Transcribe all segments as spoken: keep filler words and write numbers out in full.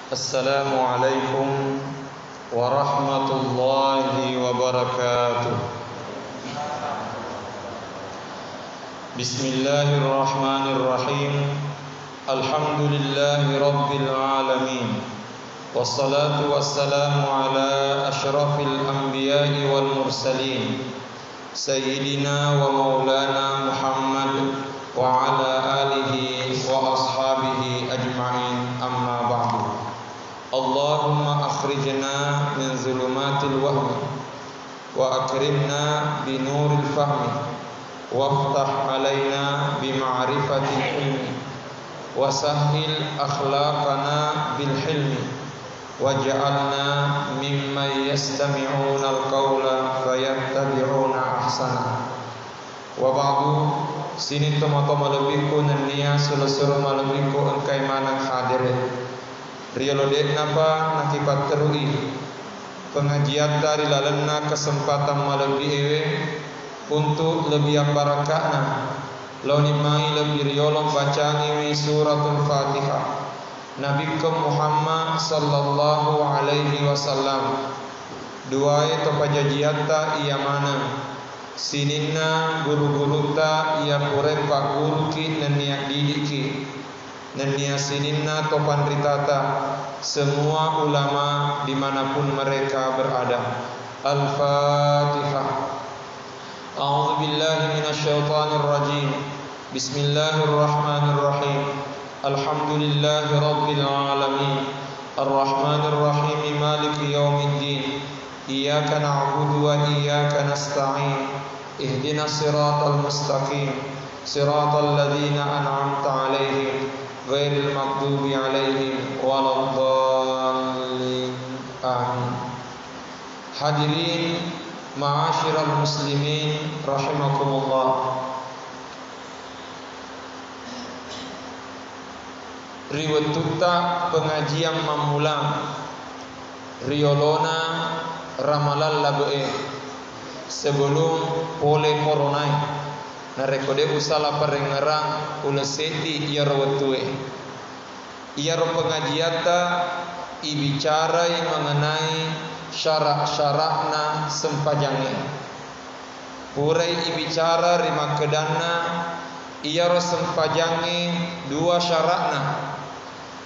السلام عليكم ورحمة الله وبركاته. بسم الله الرحمن الرحيم. الحمد لله رب العالمين. والصلاة والسلام على أشرف الأنبياء والمرسلين. سيدنا ومولانا محمد وعلى آله وأصحابه أجمعين، أما بعد. اللهم أخرجنا من ظلمات الوهم وأكرمنا بنور الفهم وافتح علينا بمعرفة العلم وسهل أخلاقنا بالحلم واجعلنا ممن يستمعون القول فيتبعون أحسنه. وبعد، sining tomatoa malebbikku nennia suro-suro malebbikku engkai maneng hadere. Riolo de'napa nakipatterui pengajiatta ri lalenna kesempatan malebbiewe untuk lebbi abbaraka'na laoni mai lebbi riolo bacangiwi Suratul Fatihah. Nabikkeng Muhammad sallallahu alaihi wasallam. Duae to pajajiatta iya maneng, sininna guru-gurutta iya purae pagguruki nennia didikki, nennia sininna to panritata, semua ulama dimanapun mereka berada. Al-Fatihah. أعوذ بالله من الشيطان الرجيم. بسم الله الرحمن الرحيم. الحمد لله رب العالمين. الرحمن الرحيم. مالك يوم الدين. إياك نعبد وإياك نستعين. اهدنا الصراط المستقيم. صراط الذين أنعمت عليهم غير المغضوب عليهم ولا الضالين. آمين. Hadirin ma'asyiral muslimin rahimakumullah. Ri wettutta pengajian mammula riolona Ramalang labe'e, sebelum pole koronae, narekko de' usala parengngerang uleng seddi iyaro wettue. Iyaro pengajiatta ibicarai mengenai syara'-syara'na sempajangnge. Purai ibicara ri makkedanna iyaro sempajangnge dua syara'na,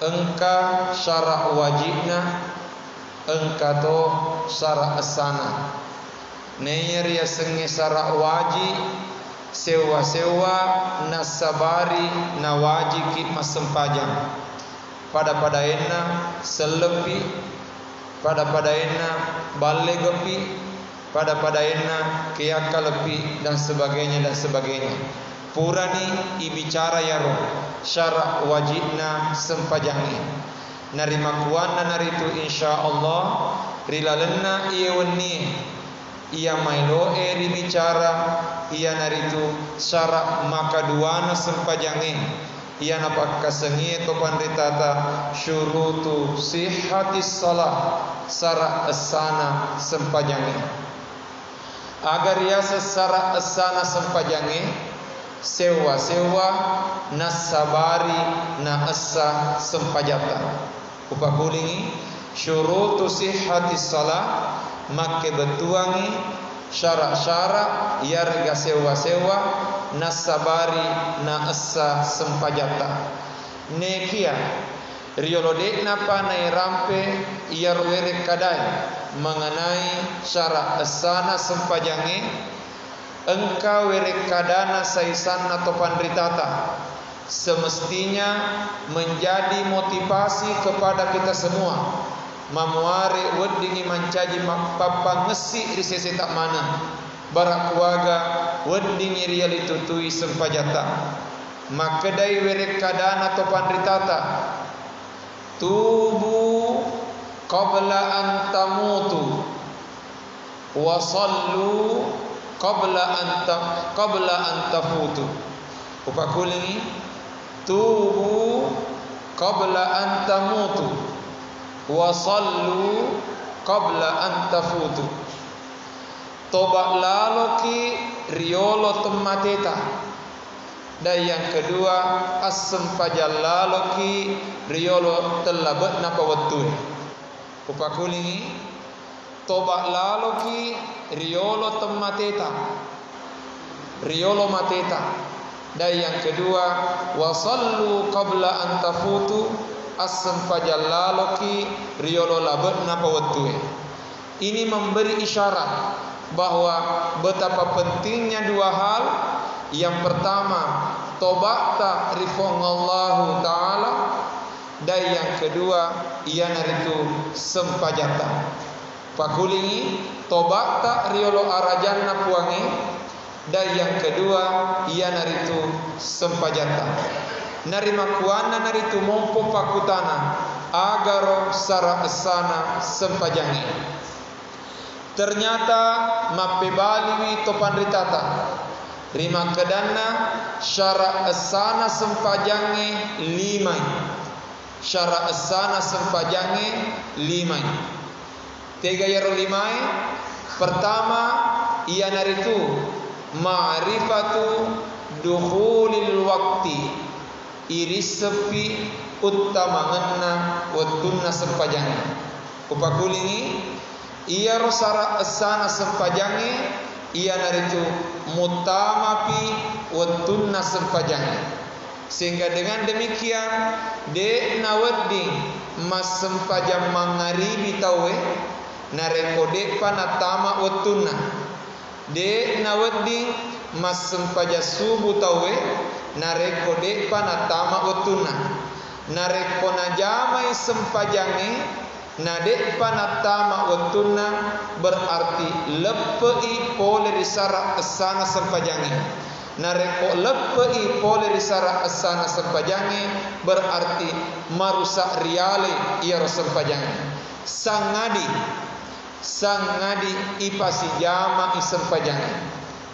engka syara' waji'na, engkato syara' essana. Naiya riasengnge syara' waji, sewwa-sewwa nassabari nawajiki massempajang. Pada-padaenna selleppi, pada-padaenna ballegepi, pada-padaenna keakkaleppi, dan sebagainya, dan sebagainya. Purani ibicara yaro syara' waji'na sempajangnge. Narimakkuannanaritu, insya Allah, ri lalenna iye wennie, iya maeloe ribicara, iyanaritu syara' makaduana sempajangnge, iya napakkasengie to panritata syurutu sihhatis shalah, syara' essana sempajangnge. Aga riaseng syara' essana sempajangnge? Sewwa-sewwa nassabari naessa sempajatta. Upakulingi, syurutu sihhatis shalah, makkebettuangngi syara'-syara' iyarega sewwa-sewwa nassabari naessa sempajatta. Nekia riolo de'napa nairampe iyaro werekkadae mengenai syara' essana sempajangnge, engka werekkadana saisanna to panritata, semestinya menjadi motivasi kepada kita semua. Mamuare weddingngi mancaji mappappangessi ri seseta maneng, bara kuaga weddingngi rialitutui sempajatta. Makkedai werekkadana to panritata, "Tubu qabla an tamutu, wa sallu qabla an ta-, qabla an tafutu." Upakulingi, "Tubu qabla an tamutu, wa sallu qabla an tafutu." Toba laloki riolo temmateta. Dan yang kedua, assempajang laloki riolo tellabe'na pawettue. Upakulingi, toba laloki riolo temmateta, riolo mateta. Dan yang kedua, wasallu qabla an tafutu, assempajang laloki riolo labe'na pawettue. Ini memberi isyarat bahwa betapa pentingnya dua hal. Yang pertama, toba'ta ri Puang Allahu Ta'ala, dan yang kedua, iyanaritu sempajatta. Pakulingi, toba'ta riolo arajanna Puangnge, dan yang kedua, iyanaritu sempajatta. Narimakkuannanaritu mompo pakkutana, agaro sara essana sempajangnge. Ternyata mappebaliwi to panritata rimakkedanna sara essana sempajangnge limai. Sara essana sempajangnge limai. Tega iyaro limae? Pertama, iyanaritu ma'rifatu dukhulil waqti, irisseppi uttamangenna wettunna sempajangnge. Upakulingi, iyaro sara essana sempajangnge, iyanaritu muttamapi wettunna sempajangnge. Sehingga dengan demikian, de' nawedding massempajang mangngaribi tauwe narekko de'pa nattama wettunna. De' nawedding massempajang subu tauwe narekko de'pa nattama wettunna. Narekko najamai sempajangnge, na de'pa nattama wettunna, berarti leppe'i pole ri sara essana sempajangnge. Narekko leppe'i pole ri sara essana sempajangnge, berarti marusak riale iyaro sempajangnge. Sangadi, sangadi ipasijama'i sempajangnge.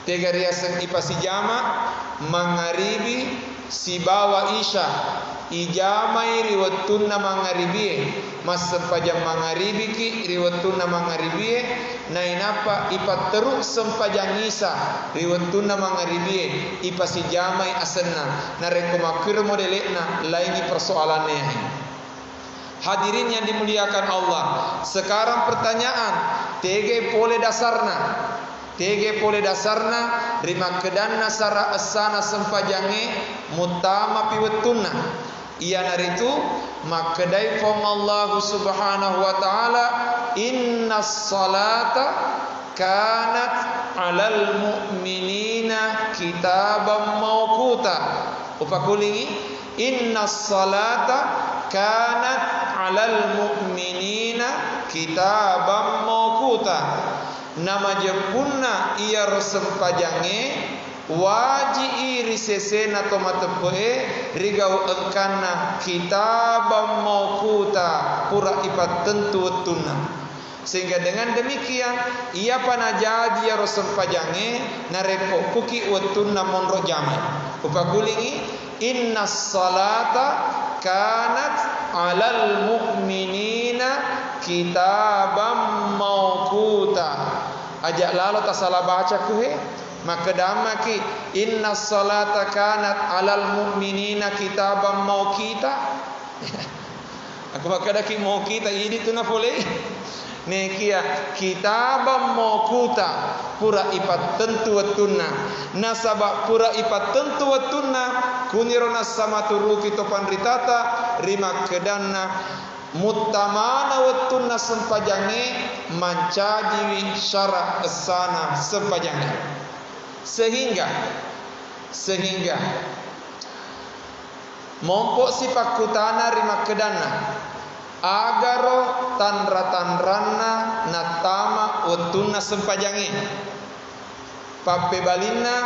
Tega riaseng ipasijama? Mangaribi sibawa isya. Ijamai ri wettunna mangaribie, massempajang mangaribiki ri wettunna mangaribie, nainappa ipatteru sempajang isya ri wettunna mangaribie, ipasijamai asenna. Narekko makkiro modele'na, laingi persoalanna yahe. Hadirin yang dimuliakan Allah, sekarang pertanyaan, tege pole dasarna? Tege pole dasarna rimakkedanna sara essana sempajangnge muttamapi wettunna? Iyanaritu makkedai Puang Allahu Subhanahu wa Ta'ala, "Innas salata kanat alal mu'minina kitaban mauquta." Upakulingi, "Innas salata kanat alal mu'minina kitaban mauquta." Namajeppunna iyaro sempajangnge waji'i ri sesena to mateppe'e rigau engkanna kitaban mauquta, pura ipattentu wettunna. Sehingga dengan demikian, iyapa najaji iyaro sempajangnge, narekko kuki wettunna monro jamai. Upakulingi, "Innas salata kanat alal mu'minina kitaban mauquta." Aja lalo tasala baca kuhe, makkedammaki, "Innas salata kanat alal mu'minina kitaban mauqita." Aku makkedaki mauqita, idi tu napolei. Nekia kitaban mauquta, pura ipattentu wettunna. Nasaba pura ipattentu wettunna, kuniro nassamaturuki to panritata rimakkedanna muttamana wettunna sempajangnge mancajiwi sara essana sempajangnge. Sehingga, sehingga Mompo sipakkutana rimakkedanna, agaro tanra-tanranna nattama wettunna sempajangnge? Pappebalinna,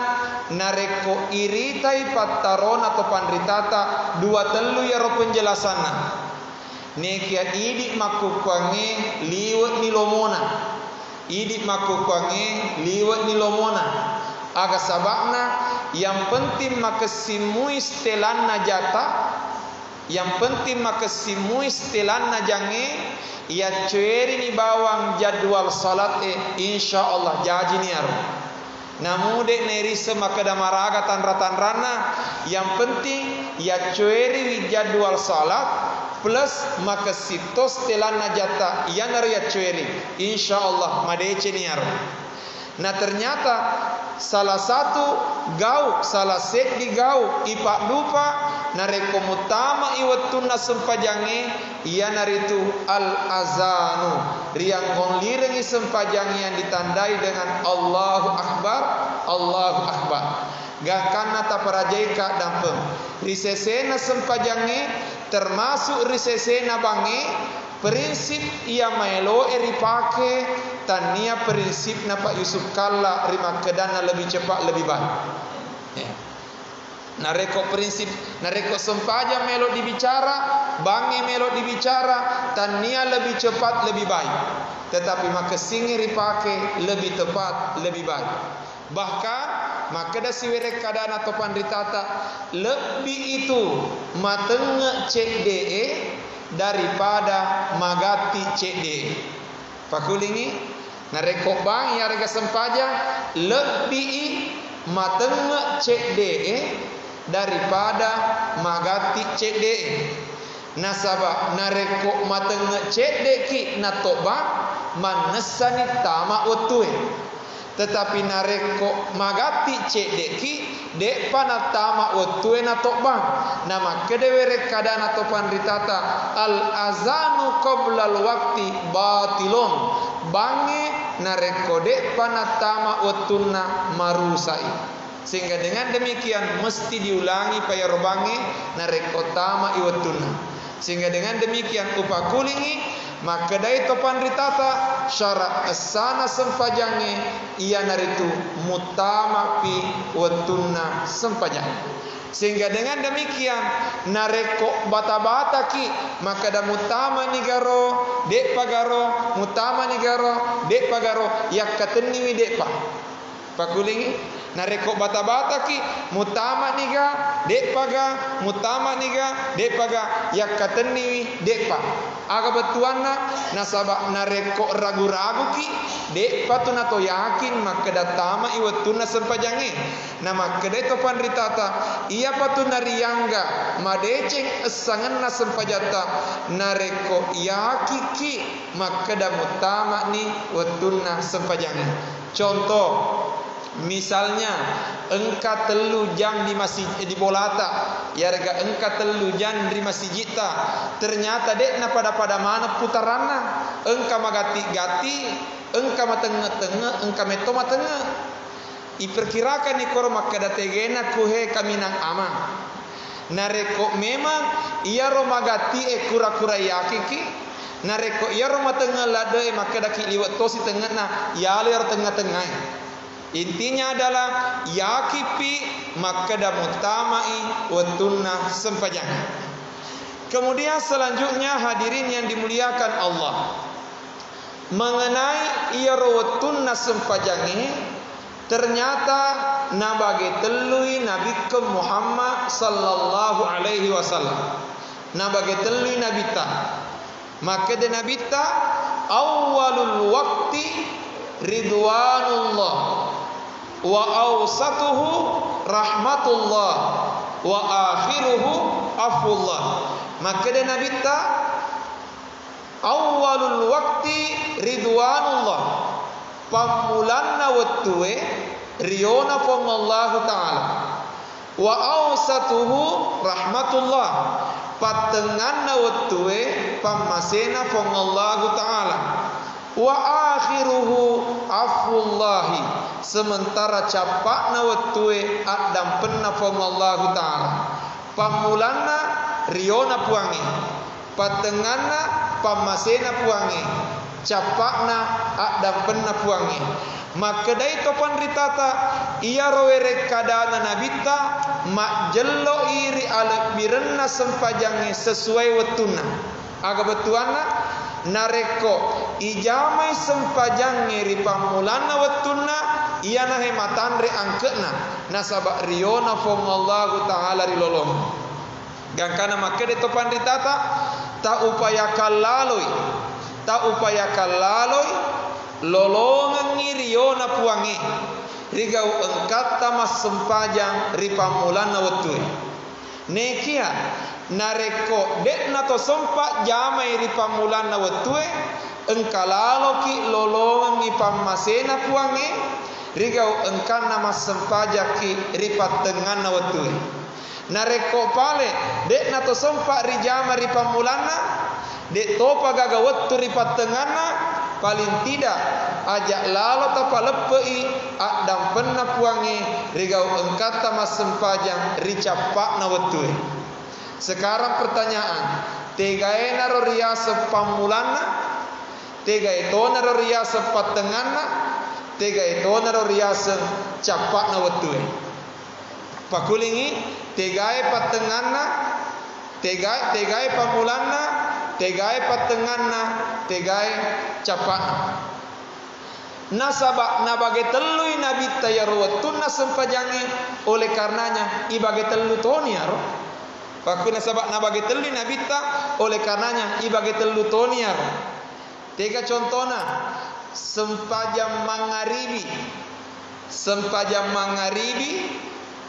narekko iritai pattarona to panritata dua tellu iyaro penjelasanna. Nekia idi makkukkuangnge liwe'ni lomona. Idi makkukkuangnge liwe'ni lomona. Aga saba'na, yang penting makessing mui setelanna jata, yang penting makessing mui setelanna jangnge, yaccoerini bawang jadwal salat e, insya Allah jajini aro. Namu de' nairisseng makkeda maraga tanra-tanranna, yang penting yaccoeriwi jadwal salat plus makessitto setelanna jatta, iyanaro yaccoeri. Insya Allah madeceni iyaro. Nah, ternyata salah satu gau, salah seddi gau ipaddupa narekko muttama'i wettunna sempajangnge, iyanaritu al-azanu, riangngonlirengngi sempajang yang ditandai dengan Allahu Akbar, Allahu Akbar. Gangkanna taparajaika dampeng. Ri sesena sempajangnge, termasuk ri sesena bangnge, prinsip iya maeloe ripake, tannia prinsipna Pak Yusuf Kalla ri makkedanna lebih cepat, lebih baik. Ya. Narekko prinsip, narekko sempajang melo dibicara, bangnge melo dibicara, tannia lebih cepat, lebih baik. Tetapi makessingnge ripake lebih tepat, lebih baik. Bahkan, makkeda siwerekkadana to panritata, lebbi itu matengnge cedde'e daripada magatti cedde'e. Pakulingi, narekko bang iyarega sempajang, lebbi i matengnge cedde'e daripada magatti cedde'e. Nasaba narekko matengnge cedde'ki natobba, mannessani tama wettue. Tetapi narekko magatti cedde'ki, de'pa nattama wettue natobba. Namakkeda werekkadana to panritata, al-azanu qoblal waqti batilun. Bangnge narekko de'pa nattama wettunna, marusai. Sehingga dengan demikian mesti diulangi pa iyaro bangnge narekko tama'i wettunna. Sehingga dengan demikian upakulingi, makkedai to panritata, syarat essana sempajangnge iyanaritu muttamapi wettunna sempajang. Sehingga dengan demikian, narekko bata-bataki, makkeda muttamani garo, de'pa garo, muttamani garo, de'pa garo, yakkatenniwi de'pa. Pakulingi, narekko bata-bataki, muttama niga, de'paga, muttama niga, de'paga, yakkatenniwi, de'pa. Aga bettuanna? Nasaba narekko ragu-raguki, de'pa tu nato yakin makkeda tama'i wettunna sempajangnge. Namakkedai to panritata, iyapa tu nariangga madeceng essangenna sempajatta, narekko yakikki makkeda muttama'ni wettunna sempajangnge. Contoh, misalnya, engka tellu jang di masi-, di bolata, yarega engka tellu jang ri masijitta, ternyata de'na pada-pada maneng putaranna, engka magatti-gatti, engka matenge-tenge, engka metto matenge. Iperkirakanni koro makkeda tegena kuhe kaminang amang. Narekko memang iyaro magatti'e kura-kura yakiki, narekko iyaro matengngeng ladde'e makkedaki liwe' tosi tengnge'na, yalo iyaro tengnga-tengngae. Intinya adalah yakipi makkeda muttama'i wettunna sempajang. Kemudian selanjutnya hadirin yang dimuliakan Allah, mengenai iyaro wettunna sempajangnge, ternyata nabage tellui Nabikkeng Muhammad sallallahu alaihi wasallam. Nabage tellui Nabitta. Makkeda Nabitta, "Awwalul waqti ridwanullah, wa awsatuhu rahmatullah, wa akhiruhu afullah." Makkeda Nabitta, "Awwalul waqti ridwanullah." Pammulanna wettue riona Puang Allahu Ta'ala. Wa awsatuhu rahmatullah. Pattengnganna wettue pammasena Puang Allahu Ta'ala. Wa akhiruhu afwullahi. Sementara cappa'na wettue addampenna Puang Allahu Ta'ala. Pammulanna riona Puangnge. Pattengnganna pammasena Puangnge, cappa'na addampenna Puangnge. Makkedai to panritata, iyaro werekkadana Nabitta majjello'i ri alebbirenna sempajangnge sesuai wettunna. Aga bettuanna? Narekko ijamai sempajangnge ri pammulanna wettunna, iyanahe matanre angke'na, nasaba riona Puang Allahu Ta'ala ri lolongeng. Gangkana makkeda to panritata, taupayakallaloi, taupayakallaloi lolongengngi riona Puangnge. Rigau engkatta massempajang ri pammulanna wettue. Nekia, narekko de'na to sempa jamai ri pammulanna wettue, engka laloki lolongengngi pammasena Puangnge, rigau engkanna massempajakki ri pattengnganna wettue. Narekko pale de'na to sempa rijama ri pammulanna, de' topa gaga wettu ri pattengnganna, paling tidak aja' lalo tapaleppe'i addampenna Puangnge rigau engkatta massempajang ri cappa'na wettue. Sekarang pertanyaan, tegaenaro riaseng pammulanna? Tegae tonaro riaseng pattengnganna? Tegae tonaro riaseng cappa'na wettue? Pakulingi, tegae pattengnganna, tegae, tegae pammulanna, tegae pattengnganna, tegae cappa'na. Nasaba nabage tellui Nabitta iyaro wettunna sempajangnge, oleh karenanya ibage tellu toni iyaro. Pakku nasaba nabage tellui Nabitta, oleh karenanya ibage tellu toni iyaro. Tega contona, sempajang mangaribi. Sempajang mangaribi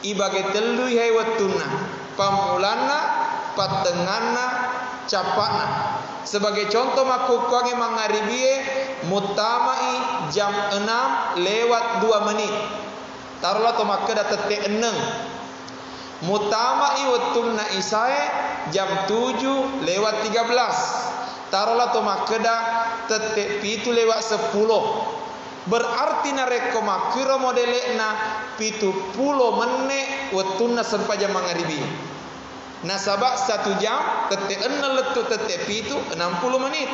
ibage tellui hai wettunna, pammulanna, pattengnganna, cappa'na. Sebagai contoh, makkukkuangnge mangaribie muttamai jam enam lewat dua menit. Tarola to makkeda tette enneng. Mutama'i wettunna isae jam tujuh lewat tiga belas. Tarola to makkeda tette pitu lewat seppulo. Berarti narekko makkiro modele'na, pitu pulo menne wettunna sempajang mangaribi. Nasaba satu jam, tette enneng lettu tette pitu, enam puluh menit.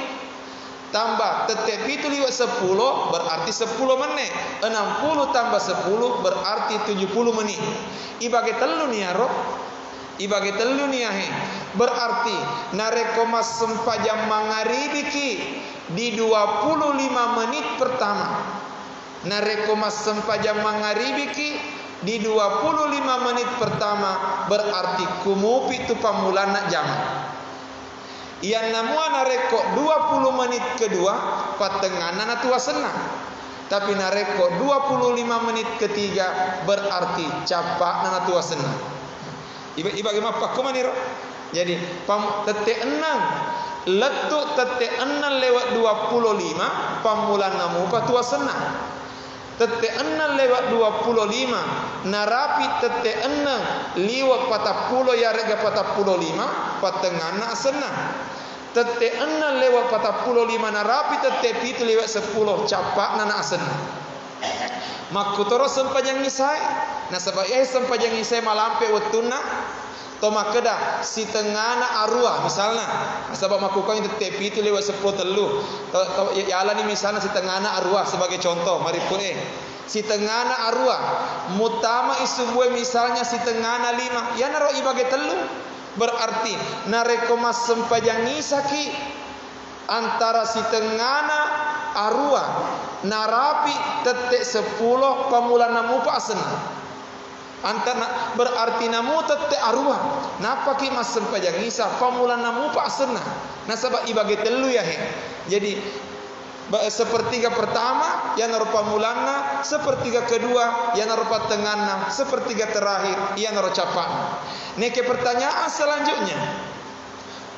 Tambah tette pitu liwe seppulo, berarti seppulo menne. Enam puluh tambah seppulo, berarti tujuh puluh menit. Ibage tellu niaro? Ibage tellu niahe. Berarti narekko massempajang mangaribiki di dua puluh lima menit pertama. Narekko massempajang mangaribiki di dua puluh lima menit pertama, berarti kumupi tu pammulanna jama. Iyanna mua narekko dua puluh menit kedua, pattengnganna natu asenna. Tapi narekko dua puluh lima menit ketiga, berarti cappa'na natu asenna. Iba-, ibage mappakko maniro. Jadi, pam-, tette enneng, lettu tette enneng lewat dua puluh lima, pammulanna mupa tu asenna. Tette enneng lewat dua puluh lima, narapi tette enneng liwe patappulo yarega patappulo lima, pattengnganna asenna. Tette enneng lewat patappulo lima, narapi tette pitu lewat seppulo, cappa'na na asenna. Makkutoro sempajang isae, nasaba iyae sempajang isae malampe wettunna. To makkeda sitengngana arua, misalna, nasaba makkukkuangngi tette pitu lewat seppulo tellu. To, to, ya-, yalani misalna sitengngana arua sebagai contoh, maripu'e. Sitengngana arua, muttama isubue misalnya sitengngana lima, iyanaro ibage tellu. Berarti narekko massempajang isaki antara sitengngana arua narapi tette seppulo, pammulanna mupa asenna. Antara, berarti namu tette arua, nappaki massempajang isa, pammulanna mupa asenna. Nasaba ibage tellu yahe. Jadi, ba-, sepertiga pertama, iyanaro pammulanna, sepertiga kedua, iyanaro pattengnganna, sepertiga terakhir, iyanaro cappa'na. Neke pertanyaan selanjutnya,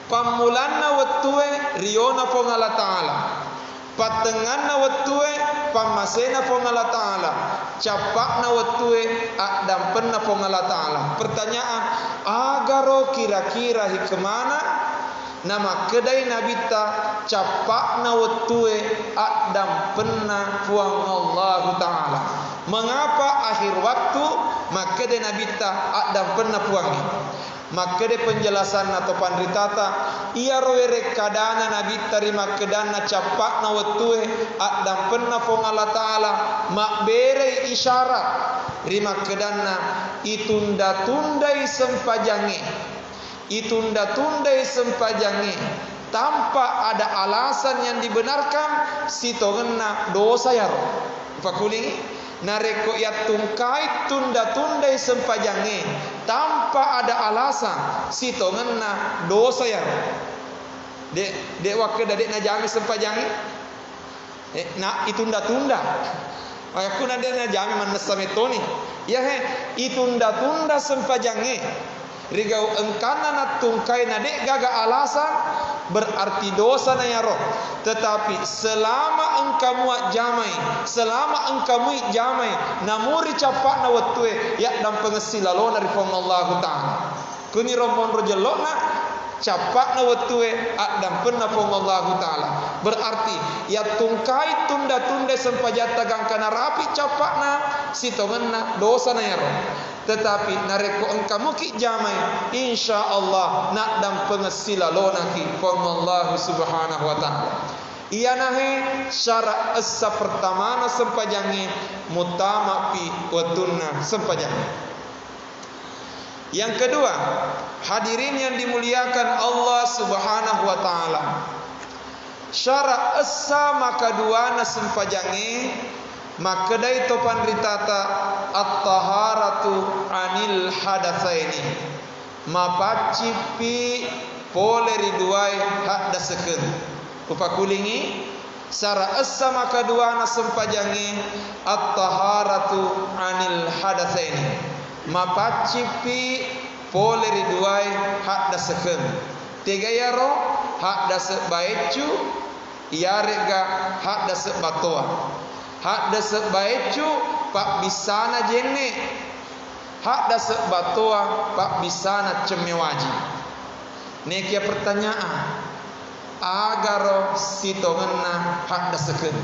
pammulanna wettue riona Puang Allah Ta'ala. Pattengnganna wettue pammasena Puang Allah Ta'ala. Cappa'na wettue addampenna Puang Allah Ta'ala. Pertanyaan, agaro kira-kira hikmana namakkedai Nabitta cappa'na wettue addampenna Puang Allahu Ta'ala? Mengapa akhir waktu makkeda Nabitta addampenna Puangnge? Makkeda penjelasanna to panritata, iyaro werekkadana Nabitta ri makkedanna cappa'na wettue addampenna Puang Allah Ta'ala, mabberei isyarat ri makkedanna itunda-tundai sempajangnge. Itunda-tundai sempajangnge tanpa ada alasan yang dibenarkan, sitongenna dosa yaro. Pakulingi, narekko yattungkai tunda-tundai sempajangnge tanpa ada alasan, sitongenna dosa yaro. De, de wakkeda de najami sempajangnge. Eh, na itunda-tunda. Ayakkuna de' najami mannessa metoni. Iyahe itunda-tunda sempajangnge. Rigau engkanna nattungkai na de' gaga alasan, berarti dosana yaro. Tetapi selama engka mua jamai, selama engka mui jamai, namuri cappa'na wettue, yaddampengessi lalona ri Puang Allahu Ta'ala. Kuniro monro jello'na, cappa'na wettue, addampenna Puang Allahu Ta'ala. Berarti yattungkai tunda-tunda sempajatta gangka narapi cappa'na, sitongenna dosana yaro. Tetapi narekko engka muki jamai, insya Allah naddampengessi lalonaki Puang Allahu Subhanahu wa Ta'ala. Iyanahe syara' essa pertamana sempajangnge, mutamapi wettunna sempajangnge. Yang kedua, hadirin yang dimuliakan Allah Subhanahu wa Ta'ala, syara' essa makaduana sempajangnge, makkedai to panritata, at-taharatu anil hadatsaini, mapaccippi pole ri duae haddasakeng. Upakulingi, syara' essa makaduana sempajangnge, at-taharatu anil hadatsaini, mapaccippi pole ri duae haddasakeng. Tega yaro? Haddase' baeccu, iyare'ga haddase' batoa. Haddase' baeccu pabbissana jenne', haddase' batoa pabbissana cemme waji. Nekia pertanyaan, agaro sitongenna haddasakeng?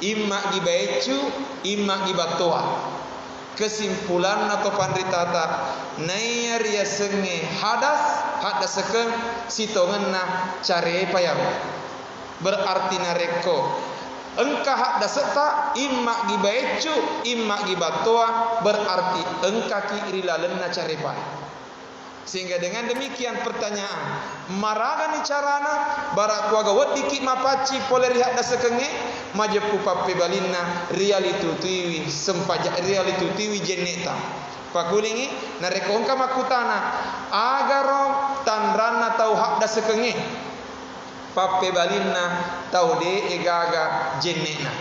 Imma'gi baeccu, imma'gi batoa. Kesimpulanna to panritata, naiya riasengnge hadas, haddasakeng, sitongenna carepa yaro. Berarti narekko engka haddasetta, imma'gi baeccu, imma'gi batoa, berarti engkaki ri lalenna carepa. Sehingga dengan demikian pertanyaan, maragani carana, bara kuaga weddikki mapacci pole ri haddasekengnge? Majeppu pappebalinna, rialitutuiwi sempaja-, rialitutuiwi jenne'ta. Pakulingi, narekko engka makkutana, agaro tanranna tau haddasekengnge? Pappebalinna, tau de'e gaga jenne'na.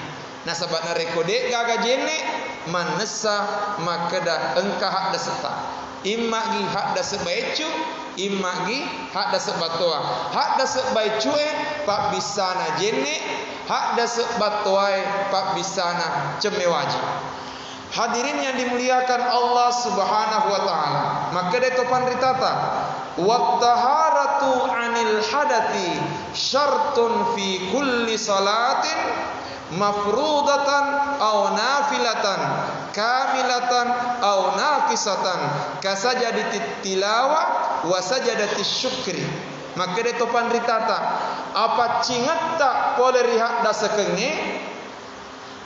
Nasaba narekko de' gaga jenne', mannessa makkeda engka haddasetta. Imma'gi haddase' baeccu, imma'gi haddase' batoa. Haddase' baeccu'e pabbissana jenne', haddase' batoae pabbissana cemme waji. Hadirin yang dimuliakan Allah Subhanahu wa Ta'ala, makkeda to panritata, "Wattaharatu anil hadati syartun fi kulli salatin mafrudatan aw nafilatan kamilatan aw naqisatan kasajadatit tilawa wa sajadatis syukri." Makkeda to panritata, apaccingetta pole ri haddasekengnge,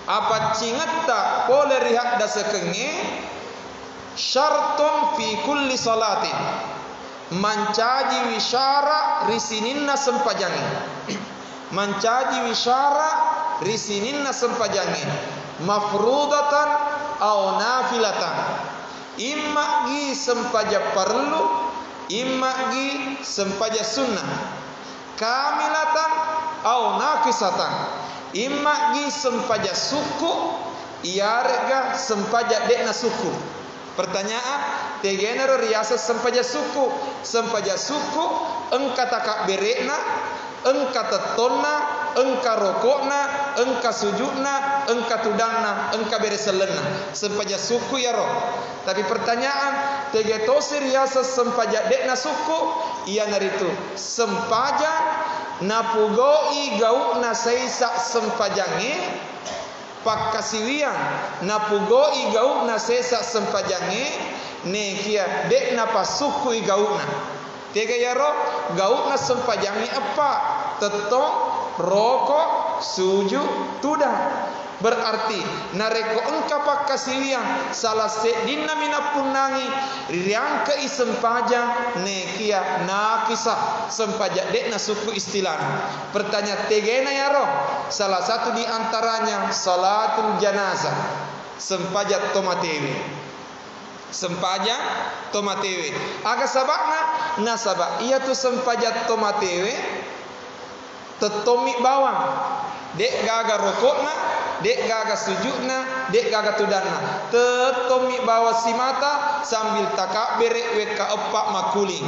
apaccingetta pole ri haddasekengnge, syartun fi kulli salatin, mancajiwi syara' ri sininna sempajangnge. Mancajiwi syara' ri sininna sempajangnge, mafrudatan aw nafilatan, imma'gi sempajang parellu, imma'gi sempajang sunnah. Kamilatan aw naqisatan, imma'gi sempajang sukku, iyare'ga sempajang de'na sukku. Pertanyaan, tegaenaro riaseng sempajang sukku? Sempajang sukku engka takabbere'na, engka tettonna, engka roko'na, engka suju'na, engka tudanna, engka bere sellenna. Sempajang sukku iyaro. Tapi pertanyaan, tega tosi riaseng sempajang de'na sukku? Iyanaritu sempajang napugau'i gau'na saisa sempajangnge, pakkasiwiang napugau'i gau'na saisa sempajangnge, nekia de' napassukkui gau'na. Tega iyaro? Gau'na sempajangnge eppa, tettong, roko, suju, tudang. Berarti narekko engka pakkasiwiang, salah seddinna minappunnangi, riangke'i sempajang, nekia naqisah, sempajang de'na sukku istilahna. Pertanyaan, tegena iyaro? Salah satu di antaranya salatul janazah, sempajang tomatewe. Sempajang tomatewe. Aga saba'na? Nasaba iyatu sempajang tomatewe tettommi bawang. De'gaga roko'na, de'gaga suju'na, de'gaga tudanna. Tettommi bawang simata sambil takabbere' wekka eppa makkuling.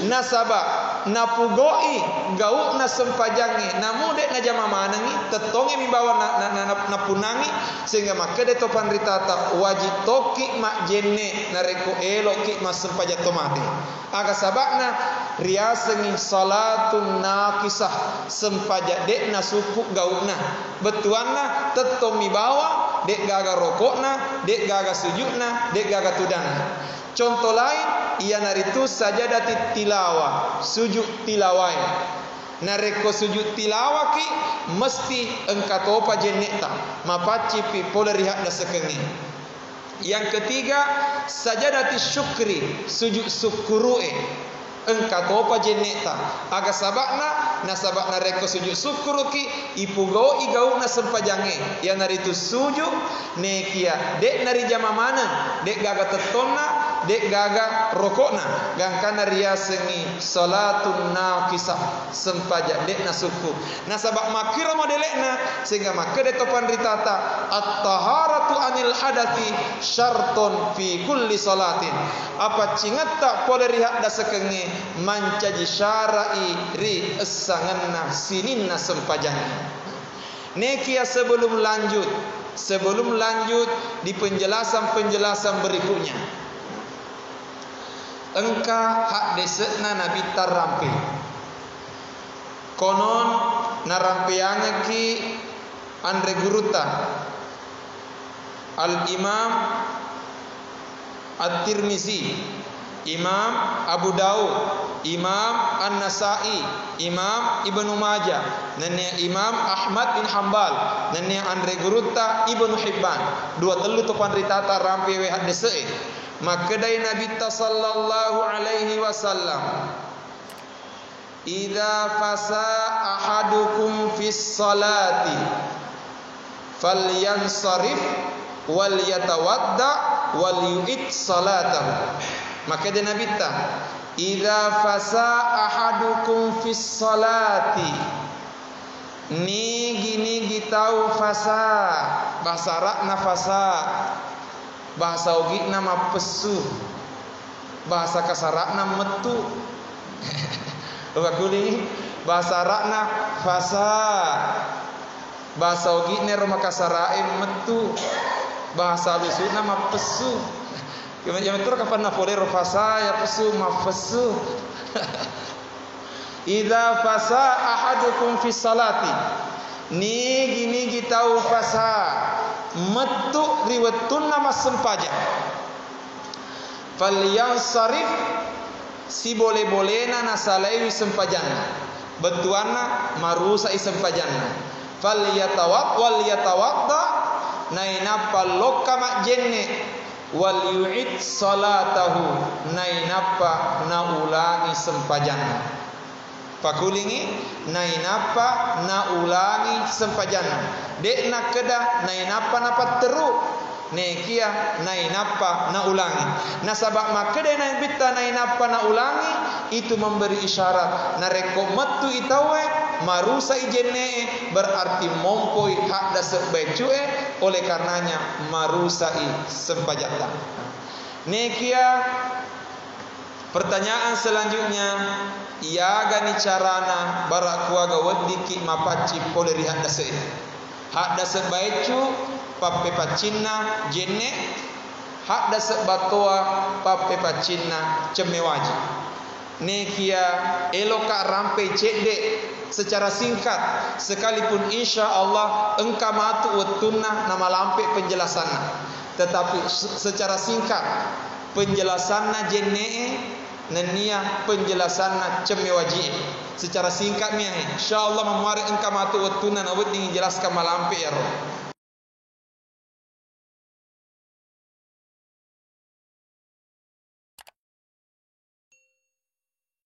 Nasaba' napugau'i gau'na sempajangnge, namu de' najama manengngi, tettongngemi bawang na, na, na, na, napunnangngi, sehingga makkeda to panritata, wajib tokki majjenne' narekko elo'ki massempajang to mate. Aga saba'na riasengngi salatun naqisah, sempajang de' nasukku gau'na. Bettuanna, tettommi bawang, de'gaga roko'na, de'gaga suju'na, de'gaga tudanna. Conto lain, iyanaritu sajadatit tilawa, sujud tilawae. Narekko sujud tilawaki, mesti engka topa jenne'ta, mapaccingpi pole ri haddasekengnge. Yang ketiga, sajadati syukri, sujud sukkuru'e. Engka topa jenne'ta. Aga saba'na? Nasaba' narekko sujud sukkuruki, ipugau'i gau'na sempajangnge, iyanaritu sujud, nekia de'na rijama maneng, de'gaga tettonna, de'gaga roko'na, gangkanna riasengngi salatun naqisah, sempajang de' nasukku. Nasaba' makkiro modele'na, sehingga makkeda to panritata, "At-taharatu anil hadasi syartun fi kulli salatin." Apaccingetta pole ri haddasekengnge mancaji syara'i ri essangenna sininna sempajangnge. Nekia sebelum lanjut, sebelum lanjut di penjelasan-penjelasan berikutnya. Engka haddese'na Nabitta rampe. Konon narampeangekki anre gurutta, Al-Imam At-Tirmizi, Imam Abu Daud, Imam An-Nasa'i, Imam Ibnu Majah, nennia Imam Ahmad bin Hambal, nennia anre gurutta Ibnu Hibban. Dua tellu to panritata rampewe haddese'e. Makkedai Nabitta sallallahu alaihi wasallam, "Idza fasa ahadukum fis salati, falyansarif wal yatawadda wal yu'id salatahu." Makkeda Nabitta, "Idza fasa ahadukum fis salati." Nigi-nigi tau fasa, bahasa Arabna fasa, bahasa Ogi'na mappessu, bahasa kasara'na mettu. Upakulingi, bahasa Arabna fasa, bahasa Ogi'na ero makasara'e mettu, bahasa alusu'na mappessu. Iya, iya, mettu kapang napolero fasa, ya pessu, mappessu. Idza fasa ahadukum fis salati, nigi-nigi tau fasa mettu ri wettunna massempajang, falyansarif, sibole-bolena nasalaiwi sempajanna, bettuanna marusai sempajanna, falyatawa-, wal yatawadda, nainappa lokka majjenne, wal yu'id salatahu, nainappa naulangi sempajanna. Pakulingi, nainappa naulangi sempajanna. De' nakkeda nainappa napatteru, nekia nainappa naulangi. Nasaba' makkeda Nabitta nainappa naulangi, itu memberi isyarat narekko mettui tauwe, marusai jenne'e, berarti mompoi haddase' baiccu'e, oleh karenanya marusai sempajatta. Nekia pertanyaan selanjutnya, iyagani carana bara' kuaga weddikki mapaccing pole ri haddase'e? Haddase' baiccu pappepaccinna jenne', haddase' battoa pappepaccinna cemme waji. Nekia eloka rampei cedde' secara singkat, sekalipun insya Allah engka matu wettunna namalampe penjelasanna. Tetapi se-, secara singkat, penjelasanna jenne'e nennia penjelasanna cemme waji'e. Secara singkat mi, insya Allah mamuare engka matu wettunna nawedding jelaskan malampe iyaro.